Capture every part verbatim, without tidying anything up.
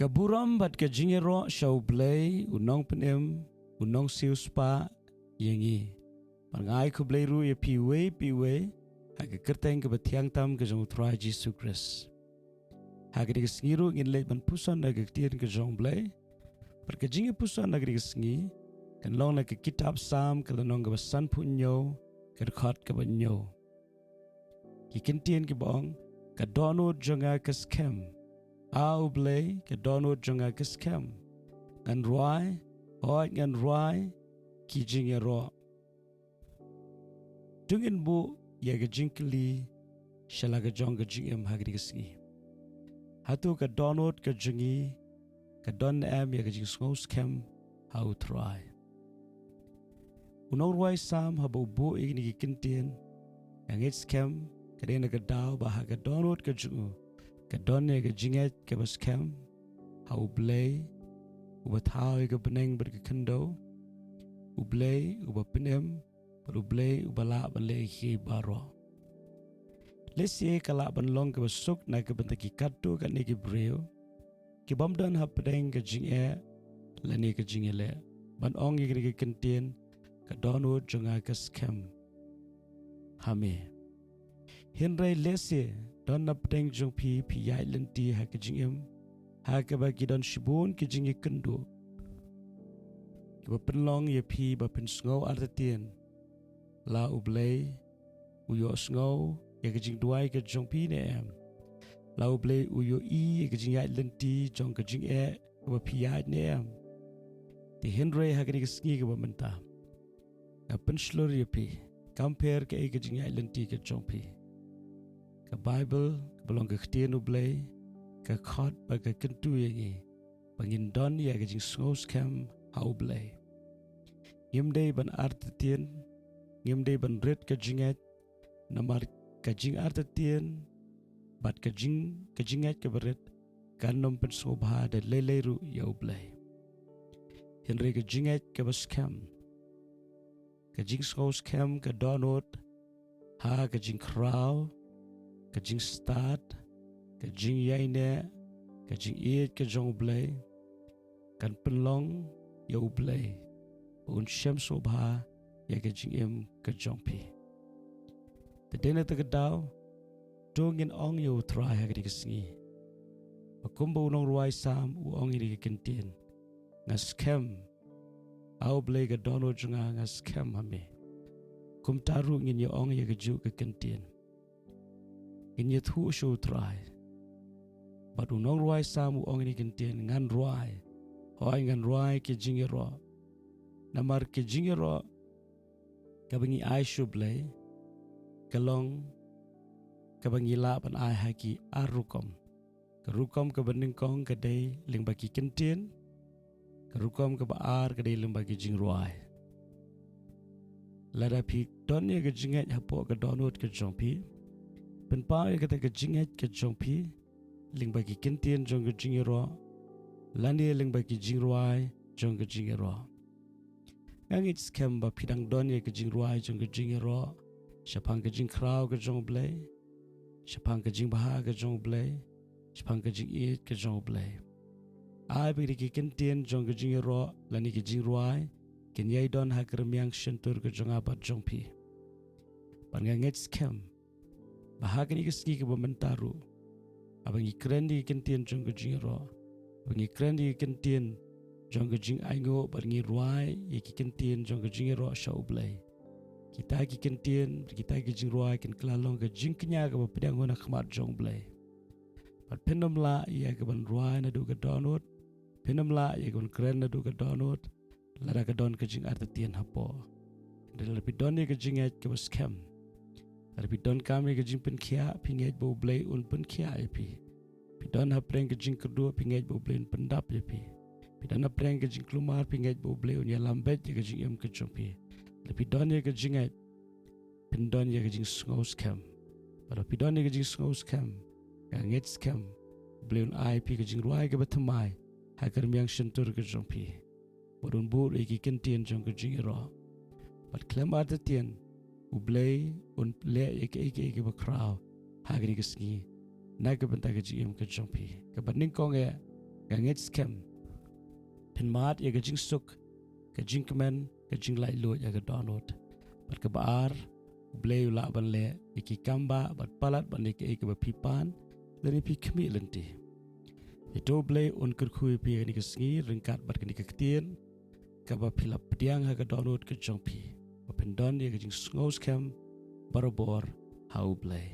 Ka burom bad ka jingïaroh sha U Blei, u nongpynim, u nongsiewspah ïa ngi. Bad nga ai khublei ruh ïa phi uwei pa uwei ha ka kyrteng kaba thiang tam ka jong U Trai Jisu Khrist. Ha kane ka sngi ruh ngin leit ban puson na ka ktien ka jong U Blei. Bad ka jingïapuson na kane ka sngi kan long na ka kitab Salm, ka lynnong kaba sanphew hynñiew, ka dkhot kaba hynñiew. Ki kyntien kiba ong: Ka dohnud jong nga ka skhem, A U Blei, ka dohnud jong nga ka skhem. Ngan rwai, hooid ngan rwai ki jingïaroh. To ngin buh ïa ka jingkylli sha la ka jong ka jingim ha kane ka sngi. Hato ka dohnud ka jong ngi ka don ne em ïa ka jingsngewskhem ha U Trai? U nongrwai Salm haba u buh ïa kine ki kyntien, Nga ngeit skhem, ka dei na ka daw ba ha ka dohnud ka jong u ka don ïa ka jingngeit kaba skhem ha U Blei, uba thaw ïa ka bneng bad ka khyndew, U Blei uba pynim, bad U Blei uba lah ban leh ïa kiei baroh. Lehse ka lah ban long kaba suk na ka bynta ki katto katne ki briew ki bym don hapdeng ka jingeh lane ka jingïaleh, ban ong ïa kine ki kyntien, Ka dohnud jong nga ka skhem ha me. Hynrei lehse don napdeng jong phi, phi ïaid lynti ha ka jingim ha kaba ki don shibun ki jingïakynduh kiba pynlong ïa phi ba phin sngew artatien la U Blei u ïohsngew ïa ka jingduwai ka jong phi ne em, la U Blei u ïohi ïa ka jingïaid lynti jong ka jingeh kaba phi ïaid ne em. Te hynrei ha kane ka sngi kaba mynta nga pynshlur ïa phi, kam pher kaei ka jingïaid lynti ka jong phi, ka Baibl kaba long ka ktien U Blei ka khot bad ka kyntu ïa ngi ba ngin don ïa ka jingsngewskhem ha U Blei. Ngim dei ban artatien, ngim dei ban rit ka jingngeit, namar ka jingartatien bad ka jing, ka jingngeit kaba rit kan ym pynsngewbha da lei lei ruh ïa U Blei. Hynrei ka jingngeit kaba skhem, ka jingsngewskhem, ka dohnud ha ka jingkhraw, ka jingstad, ka jingïaineh, ka jingïeit ka jong U Blei, kan pynlong ïa U Blei ba un shem sngewbha ïa ka jingim ka jong phi. Te dei na kata ka daw to ngin ong ïa U Trai ha kane ka sngi, ba kumba u nongrwai Salm u ong ïa kine ki kyntien, Nga skhem, A U Blei, ka dohnud jong nga, nga skhem ha me. Kumta ruh ngin ïa ong ïa kajuh ka kyntien, ngin ïathuh sha U Trai. Bad u nongrwai Salm u ong ïa kine ki kyntien, Ngan rwai, hooid ngan rwai ki jingïaroh. Namar ki jingïaroh kaba ngi ai sha U Blei ka long kaba ngi lah ban ai ha ki ar rukom. Ka rukom kaba nyngkong ka dei lyngba ki kyntien, ka rukom kaba ar ka dei lyngba ki jingrwai. Lada phi don ïa ka jingngeit hapoh ka dohnud ka jong phi, pynpaw ïa kata ka jingngeit ka jong phi lyngba ki kyntien jong ka jingïaroh lane lyngba ki jingrwai jong ka jingïaroh. Nga ngeit skhem ba phi dang don ïa ka jingrwai jong ka jingïaroh shaphang ka jingkhraw ka jong U Blei, shaphang ka jingbha ka jong U Blei, shaphang ka jingïeit ka jong U Blei. Ai ba kine ki kyntien jong ka jingïaroh lane ki jingrwai kin ïai don ha ka rmiang shyntur ka jong nga bad jong phi. Bad nga ngeit skhem ba ha kane ka sngi kaba mynta ruh, haba ngi kren ïa ki kyntien jong ka jingïaroh, haba ngi kren ïa ki kyntien jong ka jingainguh bad ngi rwai ïa ki kyntien jong ka jingïaroh sha U Blei, kita ki kyntien bad kita ki jingrwai kin kylla long ka jingkñia kaba pdiang ha khmat jong U Blei. Bad phin ym lah ïa kaban rwai naduh ka dohnud, phin ym lah ïa kaban kren naduh ka dohnud lada ka don ka jingartatien hapoh. Hynrei lada phi don ïa ka jingngeit kaba skhem, lada phi donkam ïa ka jingpynkhiah, phi ngeit ba U Blei un pynkhiah ïa phi. Phi don hapdeng ka jingkyrduh, phi ngeit ba U Blei un pyndap ïa phi. Phi don hapdeng ka jingkulmar, phi ngeit ba U Blei un ïalam beit ïa ka jingim ka jong phi. Lada phi don ïa ka jingngeit, phin don ïa ka jingsngewskhem. Bad lada phi don ïa ka jingsngewskhem, nga ngeit skhem U Blei un ai phi ka jingrwai kaba thymmai ha ka rmiang shyntur ka jong phi. Bad un bud ïa ki kyntien jong ka jingïaroh. Bad khlem artatien, U Blei un leh ïa kiei kiei kiba khraw ha kane ka sngi na ka bynta ka jingim ka jong phi. Kaba nyngkong eh, ka ngeit skhem. Phin mad ïa ka jingsuk, ka jingkmen, ka jinglaitluid ha ka dohnud. Bad kaba ar, U Blei u lah ban leh ïa ki kambah bad palat ban ïa kaei kaba phi pan lane phi khmih lynti. Ïa to U Blei un kyrkhu ïa phi ha kane ka sngi ryngkat bad kane ka ktien kaba phi la pdiang ha ka dohnud ka jong phi, ba phin don ïa ka jingsngew skhem barabor ha U Blei.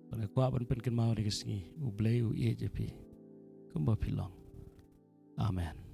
Bad nga kwah ban pynkynmaw ha kane ka sngi, U Blei u ïeit ïa phi kumba phi long. Amen.